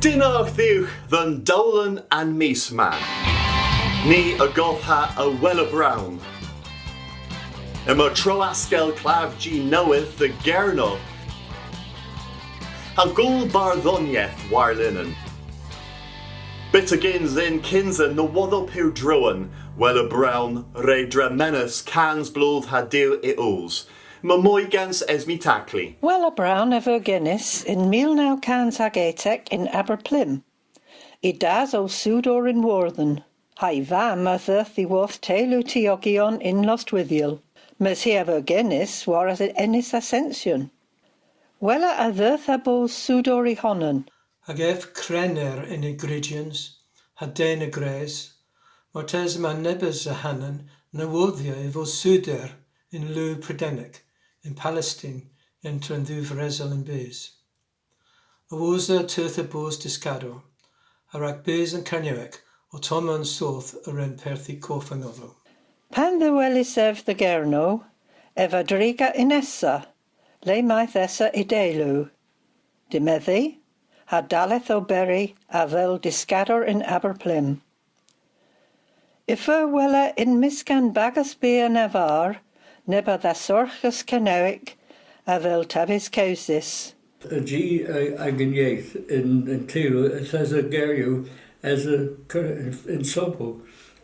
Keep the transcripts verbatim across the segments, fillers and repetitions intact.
Dynnargh dhywgh dhe'n dowlen an mis ma. Ni a godhas Wella Brown. Yma tro-askel klavji nowydh dhe Gernow. Ha gool bardhonieth warlinen. Byttegyns yn kynsa nowodhow pur druan, Wella Brown re dremenas kans bloodh ha dew y oos. Yma moy gans Esme Tackley. Wella Brown a veu genys yn mil naw kans hag etek yn Aberplymm. Y das o soudor yn Wordhen. Ha'y vamm a dheuth dhyworth teylu tiogyon yn Lostwydhyel. Mes hi a veu genys war Enys Ascension. Wella a dheuth ha bos soudor y honan. Hag ev krener yn y gryjyans, ha den a gres, martesen yma nebes ahanan nowodhya y vos soudor yn lu Predennek, yn Palestin, ynter an dhew vresel an bys. Awos y teuth ha bos dyskador, ha rag bys an Kernewek, ottomma an soodh a wren perthi kov anodho. Pan dhewelis ev dhe Gernow, ev a driga yn Essa, le mayth esa y deylu. Demedhi, ha dalleth oberi avel dyskador yn Aberplymm. Y feu Wella yn mysk an bagas bia na varr, neb a dhasorghas Kernewek avel tavys kewsys. Jy, eh, agan yeth yn, yn teylu, yth esa geryow, esa ker-, yn, yn sopel.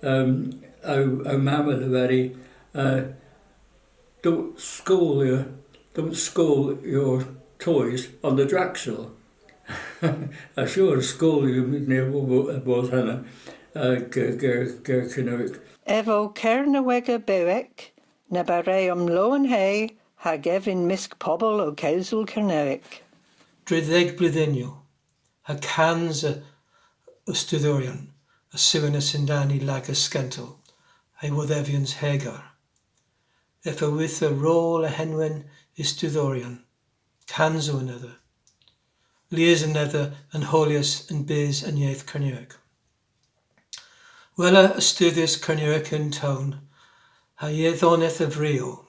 Um, ow, ow mamm a lever, eh, Don't school your, don't school your toys on the Draxel. Assur, school yw, ni a wor, wor, wor henna, uh, ger, ger, ger Kernewek. Ev o Kernewegor bewek, neb a wre omlowenhe hag ev yn mysk pobel ow kewsel Kernewek. Dre dheg bledhynnyow, ha kans a, a studhyoryon a sewenas yn-dann y lagas skentel, ha'y wodhevyans hegar. Ev a witha rol a henwyn y studhyoryon, kans o anedha. Lies anedha a'n holyas yn bys an yeth Kernewek. Wella a studhyas Kernewek yn town, ha yethoneth a vri o.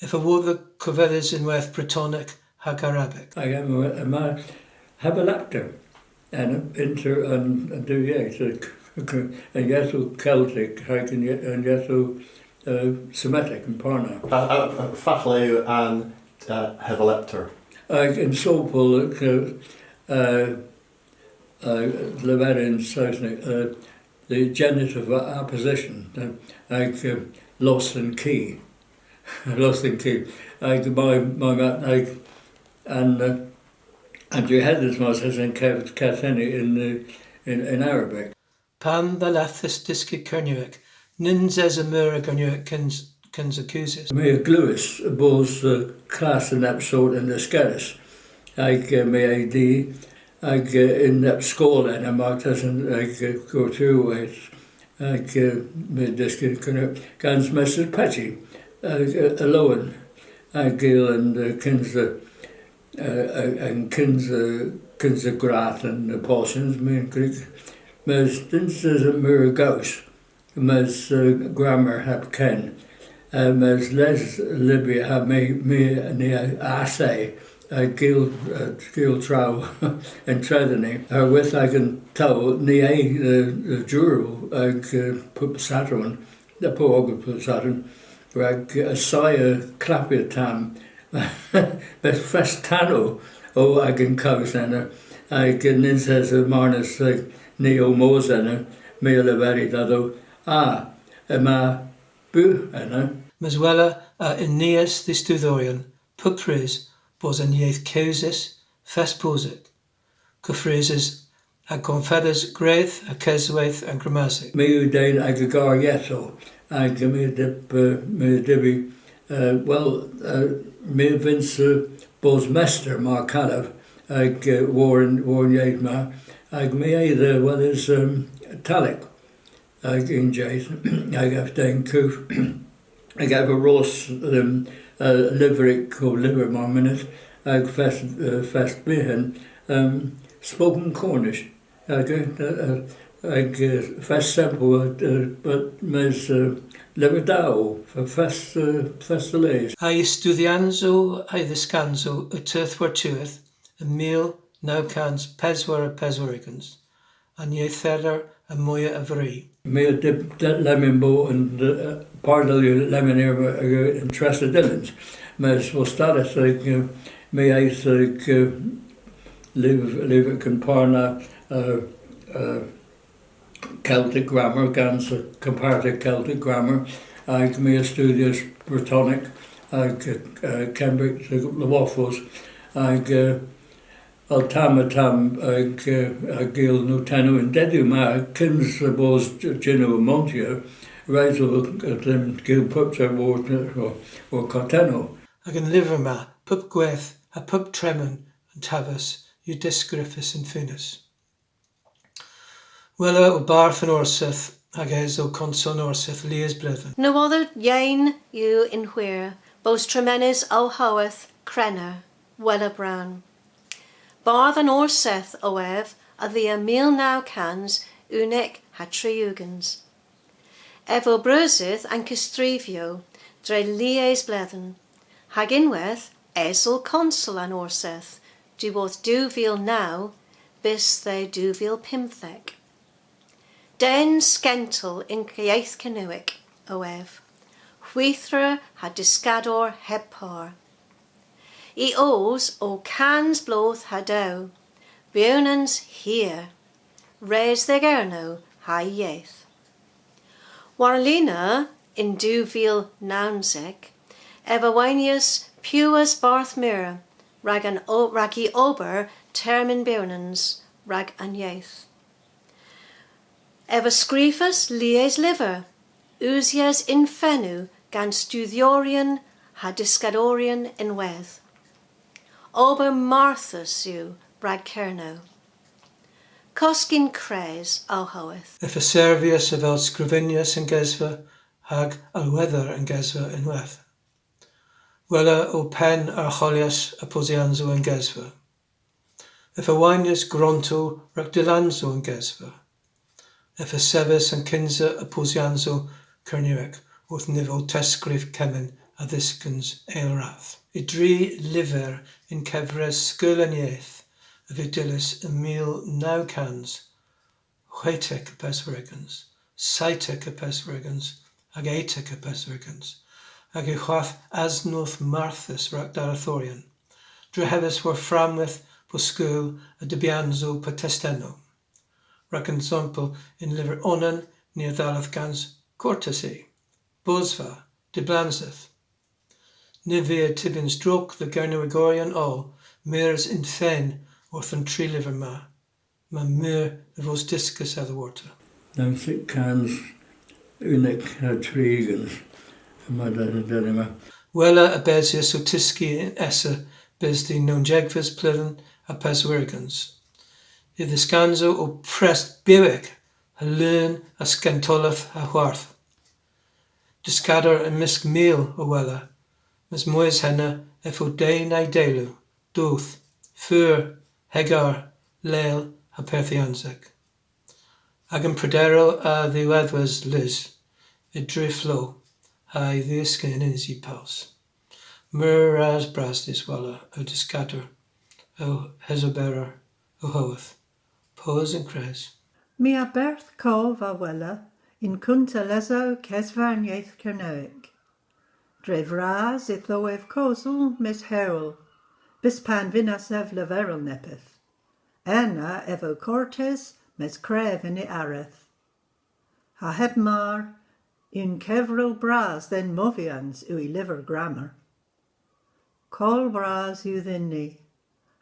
Ev a wodhya kovedhys ynwedh Bretonek hag Arabek. Hag yma, yma hevelopter yn, ynter an, an dhew yeth, y, y, an yethow Keltek hag an ye-, an yethow, uh, Semitek yn par na. Fa-, uh, fatel yw an, uh, hevelopter? Hag yn sopel, uh, uh, uh, leverys yn Sowsnek, uh, the genitive apposition, uh, hag, uh, lost and key. Lost and key. Hag my, my, ma-, hag, and, uh, and you had this, my says, in Kev-, Ketheni in the, in, in Arabic. Pan dhallathas dyski Kernewek, nyns esa meur a Gernewek kyns-, kyns akkusus. My a glewas bos, uh, klass yn neb sort yn Lyskerrys. Hag, uh, my a di, hag, uh, yn neb skol ena, martesen, hag, uh, gorthugherweyth, hag, uh, my a dyski Kernewek gans Mester Petty, hag, uh, a lowen, hag yll an, uh, kynsa, uh, uh, an kynsa, kynsa gradh an appositions, my yn Greek. Mes nyns esa meur a gows. Mes, uh, grammar heb ken. Uh, mes les lyvrow ha my, my, ni a, a assay, uh, gul, uh, gul traow yntredhon ni. Herwydh agan towl, ni a, uh, uh, juror, hag, uh, pub Sadorn, dhe po ogas pub Sadorn, rag, uh, assaya klappya tamm. Bys fest tanow o agan kows ena, hag, uh, nyns esa marnas, uh, ni ow mos ena, my a leveris dhedha, a, yma buh ena. Mes Wella a ynnias dhe studhyoryon pub prys bos an yeth kewsys fest posek, keffrys ha konfethys gwreth ha kesweyth an gramasek. My yw den aga gar yethow, hag my a dyb, uh, my a dybi, uh, wel, uh, my a vynnsa bos mester mar kalev, hag, uh, war an, war an yeth ma, hag my a dhe, wel, is, um, Italek. Hag yn jydh, hag ev den kov, hag ev a ros, um, uh, lyvrow, po lyver mar mynnydh, hag fest, uh, fest byghan, um, Spoken Cornish, hag, uh, uh, hag, uh, fest sempel, uh, uh, but mes, uh, lyver da o, fest, uh, fest dhe les. Ha'y studhyansow, ha'y dhyskansow a dheuth wor'tiwedh yn mil naw kans peswar ha peswar ugens, an yethoder an moyha a vri. My a dyb, dyb lemmyn bo yn, uh, par dell yw lemmyn erva, uh, yn Tressa Dyllans. Mes wostadeth, uh, my eth, uh, lyv-, lyver a'n par na, uh, uh, Celtic grammar, gans y Comparative Celtic Grammar, hag my a studyas Brythonek, hag, uh, Cambridge, uh, Lywyddyans, hag, uh, otta tamm ha tamm, hag, uh, hag gul notennow y'n dedhyow ma, kyns bos Juno a Montier, res o, uh, dhymm gul puptra war, war, war kotennow. Hag an lyver ma, pub gwedh ha pub tremen an taves, yw deskrifys yn funys. Wella o bardh an Orsedh, hag es ow konsel an Orsedh lies bledhen. Nowodhow yeyn yw yn hwir, bos tremenys ow howeth Krenner, Wella Brown. Bardh an Orsedh o ev a-dhia mil naw kans unnek ha tri ugens. Ev o breusedh an kesstrivyow dre lies bledhen, hag ynwedh es ow konsel an Orsedh, diworth dew vil naw bys dhe dhew vil pymthek. Den skentel yn yeth Kernewek o ev, hwithrer ha dyskador heb par. Y oos o kans bloodh ha dew, bewnans hir, res dhe Gernow ha'y yeth. Warlena yn dew vil nownsek, ev a waynyas piwas Bardh Meur rag an o-, rag y ober termyn bewnans rag an yeth. Ev a skrifas lies lyver, usys yn fenowgh gans studhyoryon ha dyskadoryon ynwedh. Ober marthys yw rag Kernow. Kosk yn kres, ow howeth. Ev a servyas avel skrifennyas an Gesva hag alhwedhor an Gesva ynwedh. Wella o penn argholyas apposyansow an Gesva. Ev a waynyas grontow rag dyllansow an Gesva. Ev a sevis an kynsa apposyansow Kernewek orth nivel testskrif kemmyn a dhyskans eylradh. Y dri lyver yn kevres Skeul an Yeth a veu dyllys yn mil naw kans hwetek ha peswar ugens, seytek ha peswar ugens, hag etek ha peswar ugens, hag yw hwath asnodh marthys rag dallethoryon, drehevys war framweyth po skeul a dybyansow po testennow. Rag ensampel, yn lyver onan ni a dhalleth gans kortesi, bosva, dyblanseth. Ny via tybyans drog dhe Gernewegoryon oll mires yn fen orth an tri lyver ma, ma meur dhe vos dyskys a-dhiworta. Nownsek kans unnek ha tri ugens yma dhe'n, dhe'n yma. Wella a besyas ow tyski yn Essa bys dhe'n nownsegves bledhen ha peswar ugens. Y dhyskansow o prest bewek ha leun a skantoleth ha hwarth. Dyskador yn mysk mil o Wella, mes moy es henna ev o den a'y deylu, doth, fur, hegar, leel ha perthyansek. Agan prederow a dhiwedhwas Liz, y dri flogh, ha'y dhyskynysi pals. Meur ras bras dhis Wella, ow dyskador, ow hesoberer, ow howeth. Pows yn kres. My a berth kov a Wella yn kuntelles Kesva an Yeth Kernewek. Dre vras yth o ev kosel mes hewl, bys pan vynnas ev leverel neppyth. Ena ev o kortes mes krev yn y areth. Ha heb mar, unn kevrel bras dhe'n movyans yw y lyver gramer. Koll bras yw dhyn ni,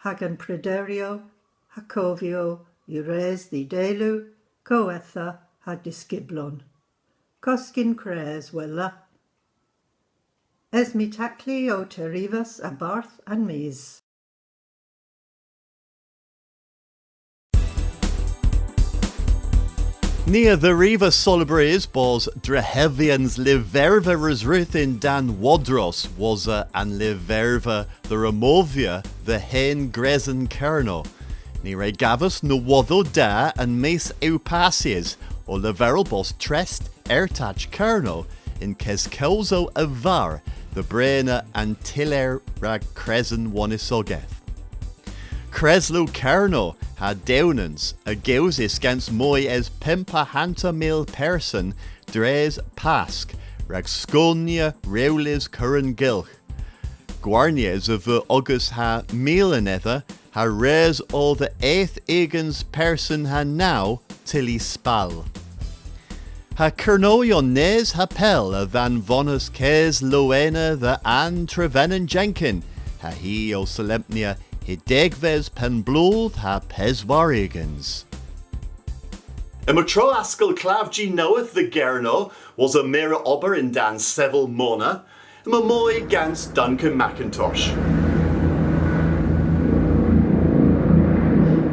hag an prederow ha kovyow yw res dh'y deylu, kowetha ha dyskyblon. Kosk yn kres, Wella. Esme Tackley ow terivas a-barth An Mis. Ni a dheriva seulabrys bos drehevyans lyverva Resrudh yn-dann wodros wosa an lyverva dhe removya dhe hen gresen Kernow. Ni re gavas nowodhow da an mis eus passys, ow leverel bos Trest Ertach Kernow yn keskewsel a-varr dhe brena an tyller rag kresen wonisogeth. Kreslu Kernow ha Dewnans a gewsis gans moy es pymp ha hanter mil person dres Pask rag skonya rewlys kurun gylgh. Gwarnys a veu ogas ha mil anedha ha res o dhe eth ugens person ha naw tyli spal. Ha Kernowyon nes ha pell a dhanvonas keslowena dhe Ann Trevenen Jenkin, ha hi ow solempnya hy degves penn-bloodh ha peswar ugens. Yma tro-askell klavji nowydh dhe Gernow wosa meur a ober yn-dann sevel mona, yma moy gans Duncan Mackintosh.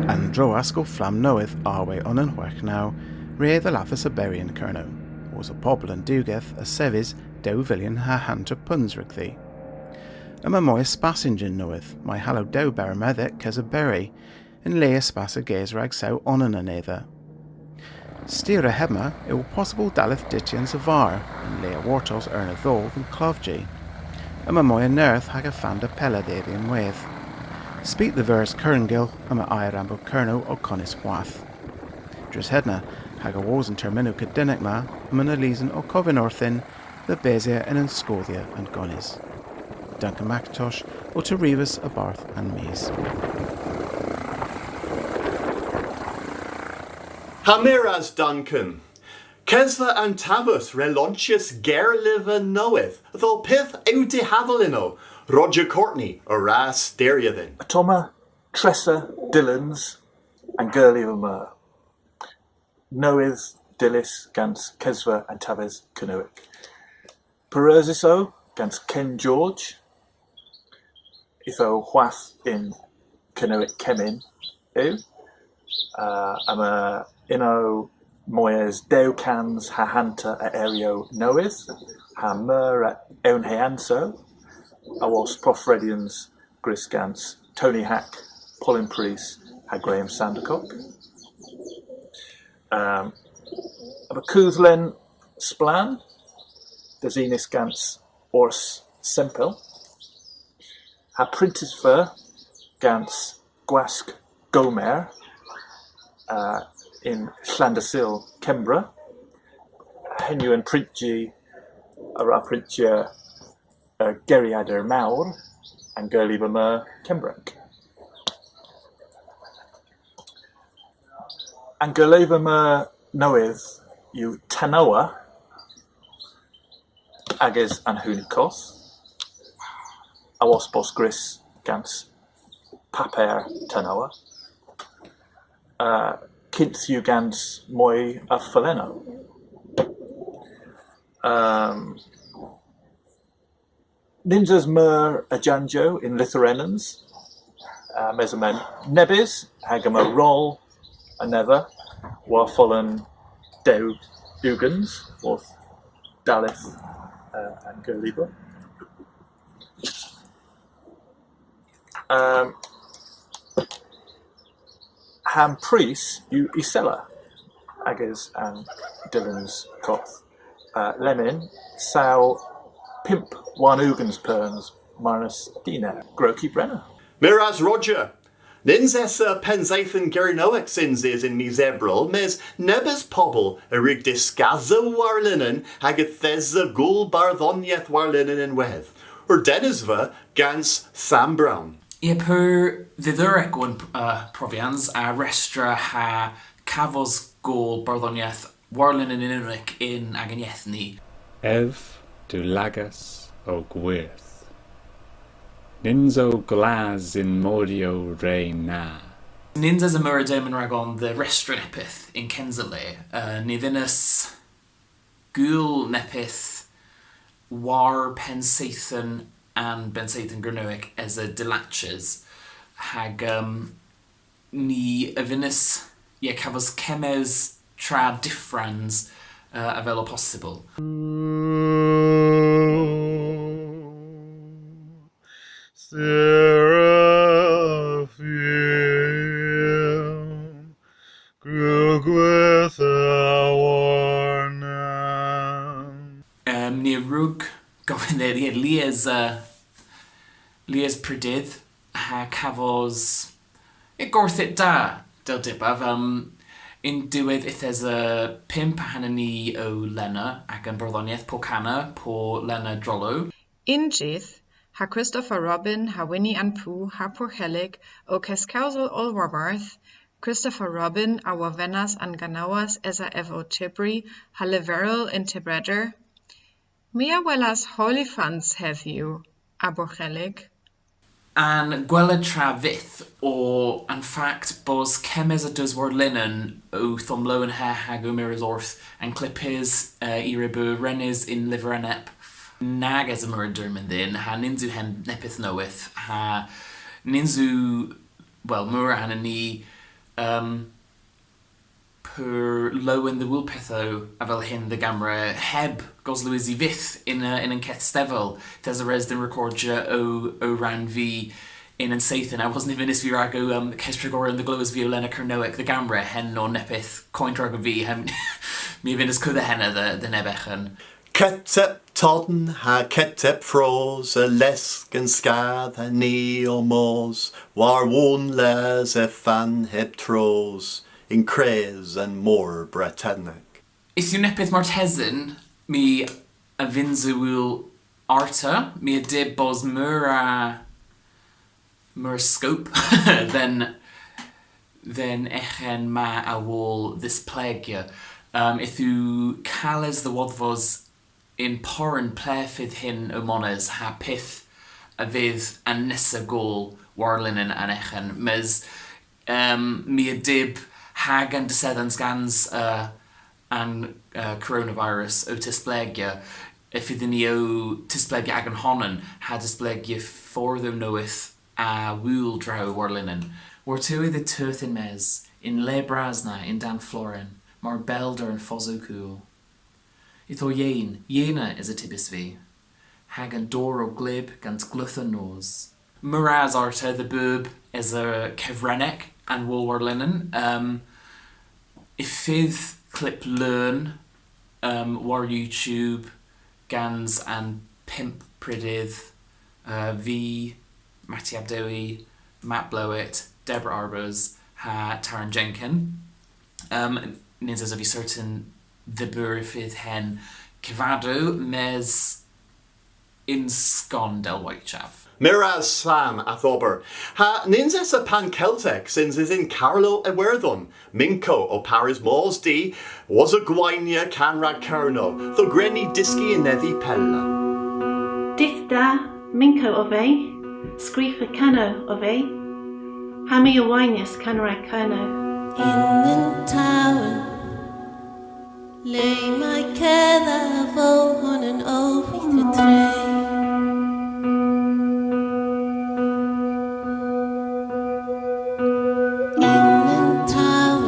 An dro-askell flamm nowydh R Y onan hwegh naw re dhallathas oberi yn Kernow, wosa pobel an dugeth a sevis dew vilyon ha hanter peuns rygdhi. Yma moy a spas ynjyn nowydh, may hallo dew baramedhek kesoberi, yn le a spas a ges rag sew onan anedha. Styr a hemma, yw possybyl dalleth dyttyans a-varr, yn le a wortos erna dhol dhe'n klavji. Yma moy a nerth hag a fanda pella dhedhi ynwedh. Spit dhe virus kurun gylgh, yma ayr a'n bos Kernow ow konis hwath. Dres henna, hag awos an termyn kudynnek ma, yma an alusen ow kovyn orthyn, dhe besya yn unn skoodhya a'n gonis. Duncan Mackintosh ow terivas a-barth An Mis. Ha meur ras Duncan. Kesva an Taves re lonchas gerlyver nowydh, dhe pyth yw dihaval ynno, Roger Courtenay a wra styrya dhyn. Ottomma Tressa Dyllans, an gerlyver meur. Nowydh dyllys gans Kesva an Taves Kernewek. Pareusys o gans Ken George, yth o hwath yn Kernewek Kemmyn yw. Uh, yma ynno moy es dew kans ha hanter a eryow nowydh, ha meur a ewnheansow, awos profredhyans gwrys gans Tony Hack, Polin Prys, ha Graham Sandercock. Um, yma kudhlen splann, desinys gans Ors Sempel, ha pryntys veu gans Gwask Gomer, uh, yn Llandysul, Kembra. Henn yw an pryntji a wra pryntya uh, Geriader Mawr, an gerlyver meur Kembrek. An gerlyver meur nowydh yw Tanoa, ages an Huni Koth, awos bos gwrys gans paper Tanoa. Uh, kynth yw gans moy a folennow. Um, Nyns eus meur a janjyow yn lytherennans, uh, mes yma nebes, hag yma rol anedha war folen dew ugens, orth dalleth, uh, an gerlyver. Um, ha'n pris yw isella, ages an Dyllans Koth. Uh, lemmyn, saw pymp warn ugens peuns marnas diner. Gwrewgh y brena. Meur ras Roger. Nyns esa Pennseythen Gernewek synsys yn mis Ebrel, mes nebes pobel a wrug dyskador warlinen hag yth esa gool bardhonieth warlinen ynwedh. Ordenys veu gans Sam Brown. Ie, pur dhidhurek o an, uh, provians a restra ha kavos gool bardhonieth warlinen yn unnik yn agan yeth ni. Ev, dew lagas o gwyrth. Nyns o glas yn moryow re na. Nyns esa meur a dermyn ragon dhe restra neppyth yn kynsa le. Uh, ny vynnas gul neppyth war pennseythen an bennseythen Gernewek esa delatys. Hag, um, ni a vynnas, ie, kavos kemmys tra dyffrans, uh, avel o possybyl. Seraphim, gul gwyrth a warnan. Um, ni a wrug govyn dhe, ie, lies, uh, lies prydydh ha kavos Y gorthyp da, dell dybav, um, yn diwedh yth esa pymp ahanan ni ow lenna, agan bardhonieth, po kana, po lenna drollow. Unn jydh, ha Christopher Robin ha Winnie an Pou ha Porghellig ow keskewsel oll warbarth, Christopher Robin a wovynnas an ganowas esa ev ow tybri ha leverel yn tybredder. My a welas holifans hedhyw, a Borghellig. An gwella tra vyth o an fakt bos kemmys a dus war linen owth omlowenhe hag ow mires orth an klyppys, eh, i re beu renys yn lyver enep. Nag esa meur a dermyn dhyn, ha nyns yw henn neppyth nowydh, ha nyns yw, wel, meur ahanan ni, um, pur lowen dhe wul pythow avel hyn dhe gamera heb goslowysi vyth yn, uh, yn an keth stevel. Yth esa res dhe'n rekordya ow, ow rann vy yn an seythen. Awos ny vynnes vy rag ow, um, kesstrigoryon dhe glewes vy ow lenna Kernewek dhe gamera, henn o neppyth koynt ragov vy, ha my a vynnas kudha henna dhe, dhe neb eghen. Ketep todn ha ketep fros a lesk an skath ha ni ow mos war wonn les efan heb tros yn kres an mor Bretennek. Yth yw neppyth martesen my a vynnsa gul arta, my a dyb bos meur a, meur a skop dhe'n, dhe'n eghen ma a wol dhisplegya. Um, yth yw kales dhe wodhvos yn poran ple fydh hyn ow mones ha pyth a vydh an nessa gool war linen an eghen. Mes, um, my a dyb hag an desedhans gans, uh, an, uh, coronavirus ow tisplegya, y fydhyn ni ow tisplegya agan honan ha displegya fordhow nowydh a wul draw war linen. Wor'tiwedh y teuth yn-mes, y'n le bras na yn-dann floren, mar bell der an fosow kul. Ytho yeyn, yeyna esa tybys vy, hag an dor o glyb gans glutha nos. Meur ras arta dhe bub esa kevrennek an wol war linen. Um, y fydh klyp leun, um, war YouTube gans an pymp prydydh, uh, vy, Matty Abdowy, Matt Blowett, Deborah Arbus, ha Taran Jenkin. Um, nyns esov vy sertan dhe bur y fydh hen kavadow, mes yn skon dell waytyav. Meur ras Sam a'th ober. Ha nyns esa Pan Celtic synsys yn Carlow Iwerdhon. Minko o parys mos di wosa gwaynya Kan rag Kernow, dhe wrug dyski ynnedhi pella. Dydh da, Minko ov vy, skrifer kanow ov vy, ha my a waynyas Kan rag Kernow. Yn an towel, le may kedha vy ow honan ow hwitha tre. Yn an towel,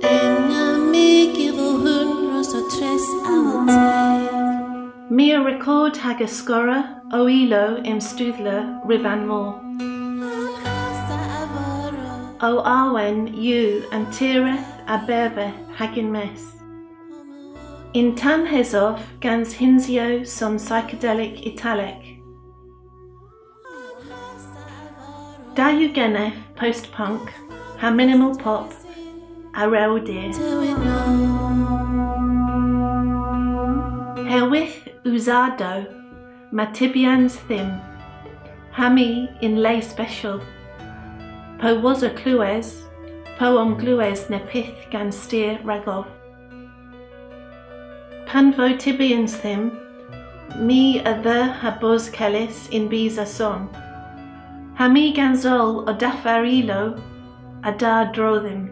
ena my a gev ow hunros ha tres awel teg. My a rekord hag a skorra ow ilow y'n studhla ryb an mor. Ow awen yw an tiredh a-bervedh hag yn-mes. Yn tannhesov gans hynsyow son psychedelic Italek. Da yw genev post-punk ha minimal pop a-rewdir. Herwydh usadow, ma tybyans dhymm, ha my yn le spesyal. Po wosa klewes, po omglewes neppyth gans styr ragov. Pan vo tybyans dhymm, my a dheu ha bos kellys yn bys a son. Ha my gans oll ow daffar ilow a dha dro dhymm.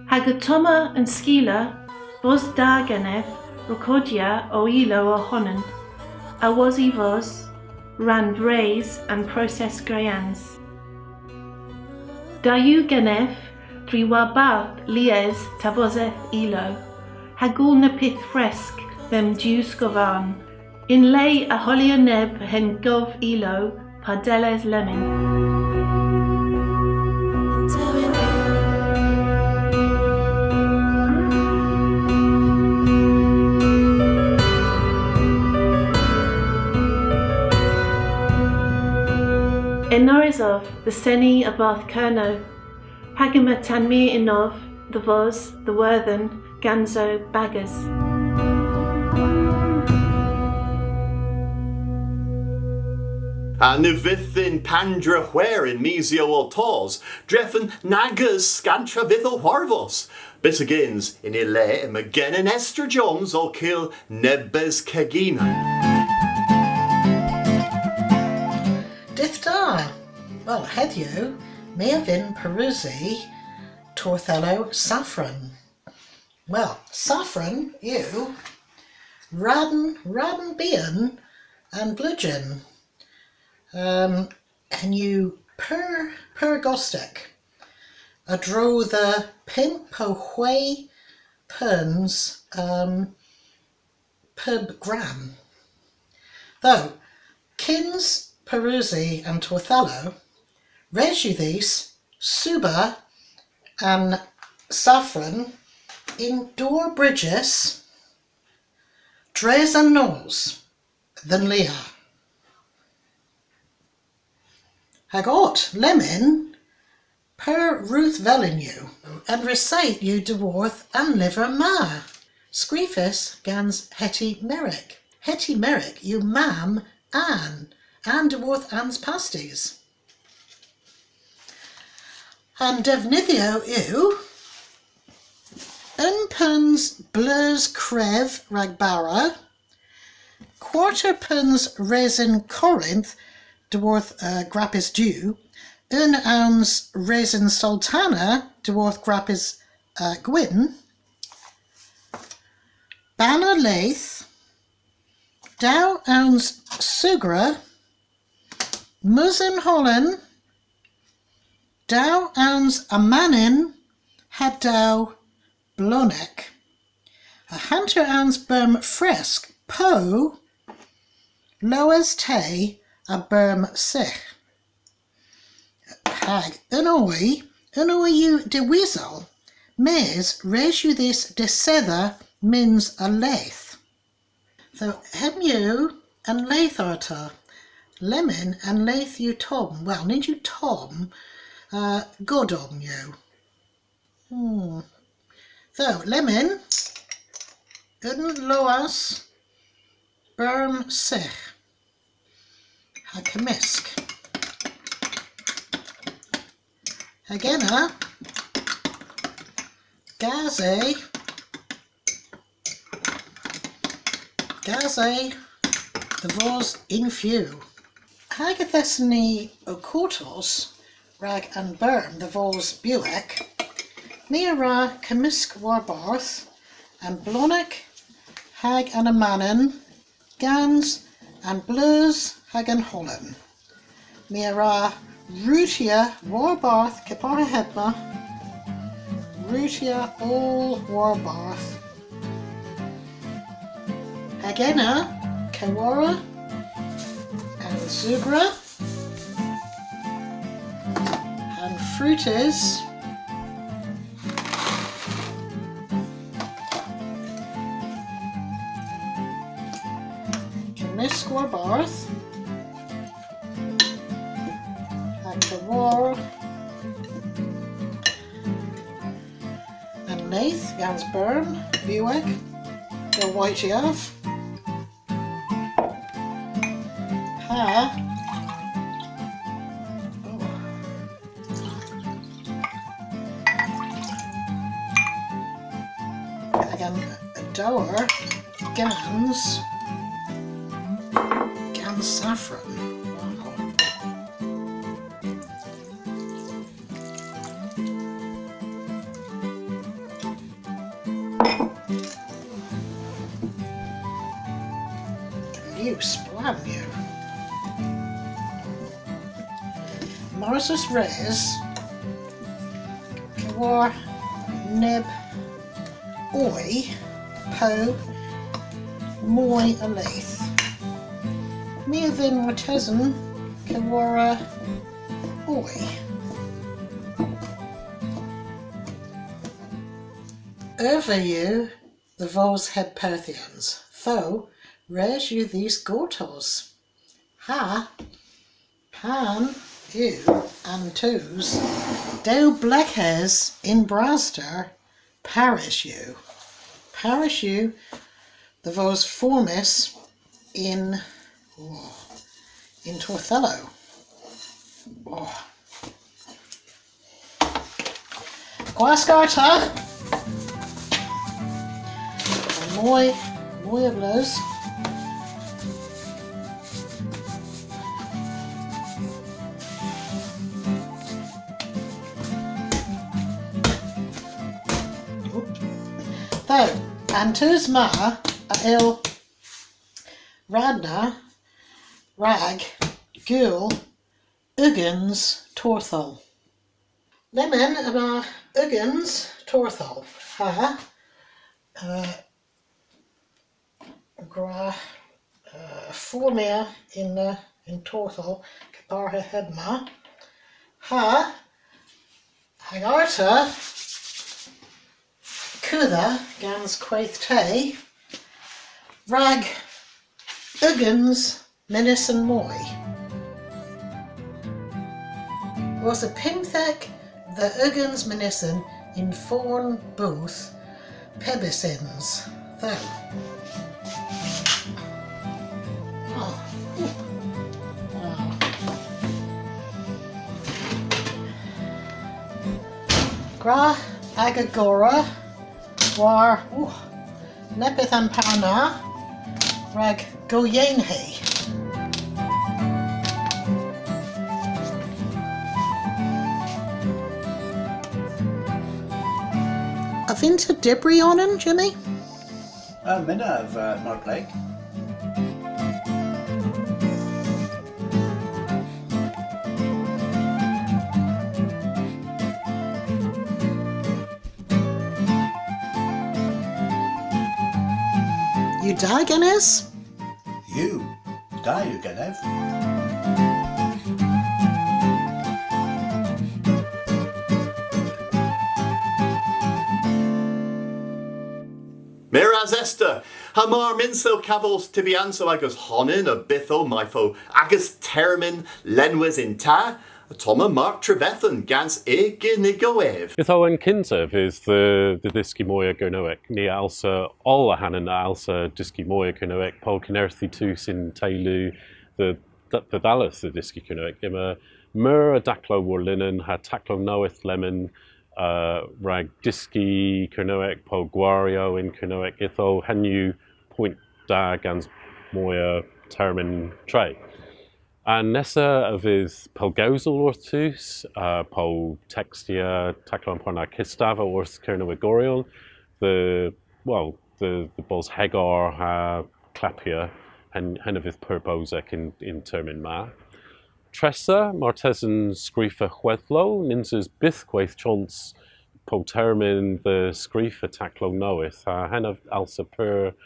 Hag ottomma an skila bos da genev rekordya ow ilow ow honan, awos y vos rann vres a'n proses gwrians. Da yw genev dri warbarth lies tavoseth ilow, ha gul neppyth fresk dhe'm diwskovarn, yn le a holya neb hen gov ilow par deles lemmyn. Enorys ov dhe seni a-barth Kernow, hag yma tan meur ynnov dhe vos dhe Wordhen ganso bagas. Ha ny vydh dhyn pandra hwer y'n misyow ow tos, drefen nag eus skant tra vyth ow hwarvos. Byttegyns, yn y le yma genen Esther Johns ow kul nebes kegina. Dydh da! Wel, hedhyw, my a vynn pareusi torthellow safran. Wel, safran yw rann, rann byghan an bleujen. Um, Henn yw pur, pur gostek. A-dro dhe bymp po hwegh peuns, um, pub gramm. Ytho, kyns pareusi an torthellow, res yw dhis suba an safran yn dowr bryjys dres an nos, dhe'n lyha. Hag otta lemmyn, pur rudhvelyn yw. An resayt yw dhyworth an lyver ma, skrifys gans Hettie Merrick. Hettie Merrick yw mamm Ann, Ann dhyworth Ann's Pasties. An devnydhyow yw unn peuns bleus krev rag bara, kwarter peuns resin Korinth dhyworth, uh, grapys du, unn owns resin sultana dhyworth grapys, uh, gwynn, banna leth, dew owns sugra, musen holan, dew owns amanyn ha dew blonek. Ha hanter owns burm fresk po lowes te a burm sygh. Hag unn oy, unn oy yw dewisel, mes res yw dhis desedha myns a leth. Ytho, hemm yw an leth arta. Lemmyn an leth yw tomm. Wel, nyns yw tomm, uh, godomm yw. Hmm. Ytho, lemmyn, unn loas burm sygh. Ha kemmysk. Hag ena, gasa, gasa dhe vos yn few. Hag yth eson ni ow kortos rag an burm dhe vos bewek, my a wra kemmyska warbarth an blonek hag an amanyn gans an bleus hag an holan. My a wra rutya warbarth kepar ha hemma. Rutya oll warbarth. Hag ena, keworra an sugra, an frutes, kemmyska warbarth, ha keworra an leth gans burm bewek, dell waytyav. Ha. Oh. Hag an dowr gans, gans safran. Wow. Liw splann yw. Mars eus res, keworra neb oy po moy a leth. My a vynn martesen keworra oy. Erva yw dhe vos heb perthyans. Ytho, res yw dhis gortos. Ha, pan yw an tus dew bleghes yn braster parys yw. Parys yw dhe vos formys yn, oh, yn torthellow. Oh. Gwask arta. Moy, moy a bleus. Oop. Ytho, an tus ma a yll ranna rag gul ugens torthell. Lemmyn yma ugens torthell ha, uh, gwra, uh, formya yn, uh, yn torthell kepar ha hemma. Ha, hag arta kudha gans kweth te rag ugens mynysen moy. Wosa pymthek dhe ugens mynysen yn forn booth pebys yns. Ytho. Oh. Oh. Gwra aga gorra war, uh, neppyth a'n par na rag goyeghi. A vynn'ta dybri onan, Jimmy? A, mynnav, uh, mar pleg. Yw da genes? Yw, da yw genev. Meur ras Esther, ha mar mynnowgh hwi kavos tybyansow agas honan a bythow may fo agas termyn lenwys yn ta, ottomma Mark Trevethan gans y gynigow ev. Ytho an kynsa a vydh dhe, dhe dhyski moy a Gernewek. Ni a alsa oll ahanan a alsa dyski moy a Gernewek po kennertha tus y'n teylu dhe, dhe, dhe dhalleth dhe dhyski Kernewek. Yma meur a daklow war linen ha taklow nowydh lemmyn, uh, rag dyski Kernewek po gwariow yn Kernewek. Ytho henn yw poynt da gans moy a dermyn tre. An nessa a vydh pellgewsel orth tus, uh, po tekstya, taklow a'n par na, kestava orth Kernewegoryon, dhe, wel, dhe, dhe bos hegor ha klappya, hen, henn a vydh pur bosek yn, yn termyn ma. Tressa, martesen skrifa hwedhlow, nyns eus bythkweth chons po termyn dhe skrifa taklow nowydh, ha henn a alsa pur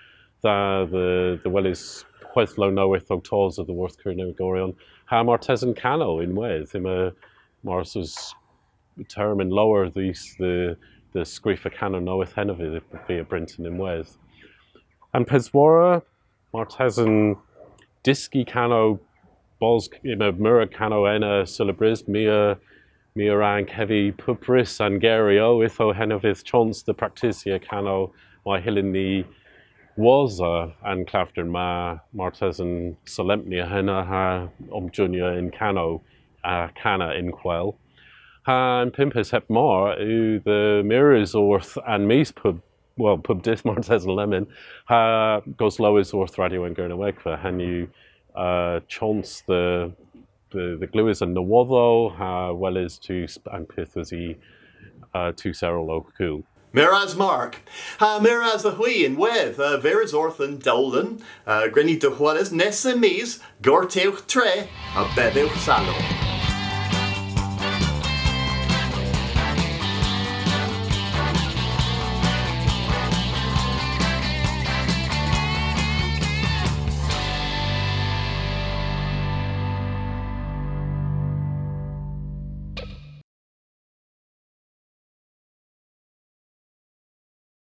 dha dhe, dhe weles hwedhlow nowydh ow tos a-dhyworth Kernewegoryon, ha martesen kanow ynwedh, yma mars eus termyn lowr dhis dhe, dhe skrifa kanow nowydh, henn a via, via bryntin ynwedh. An peswara, martesen dyski kanow, bos yma meur a ganow ena seulabrys, my a, my a wra ankevi pupprys an geryow, ytho henn a vydh chons dhe praktisya kanow may hyllyn ni wosa an klavder ma, martesen solempnya henna ha omjunya yn kanow ha kana yn kwel. Ha an pympes heb mar yw dhe mires orth An Mis pub wel, pub dydh martesen lemmyn, ha goslowes orth Radyo an Gernewegva, henn yw, uh, chons dhe, dhe, dhe glewes an nowodhow, ha weles tus an pyth usi, uh, tus erel ow kul. Meur ras Mark. Ha meur ras dhe hwi ynwedh, uh, a viras orth an dowlen, uh, gwren ni dehweles nessa mis, gortewgh tre, ha bedhewgh salow.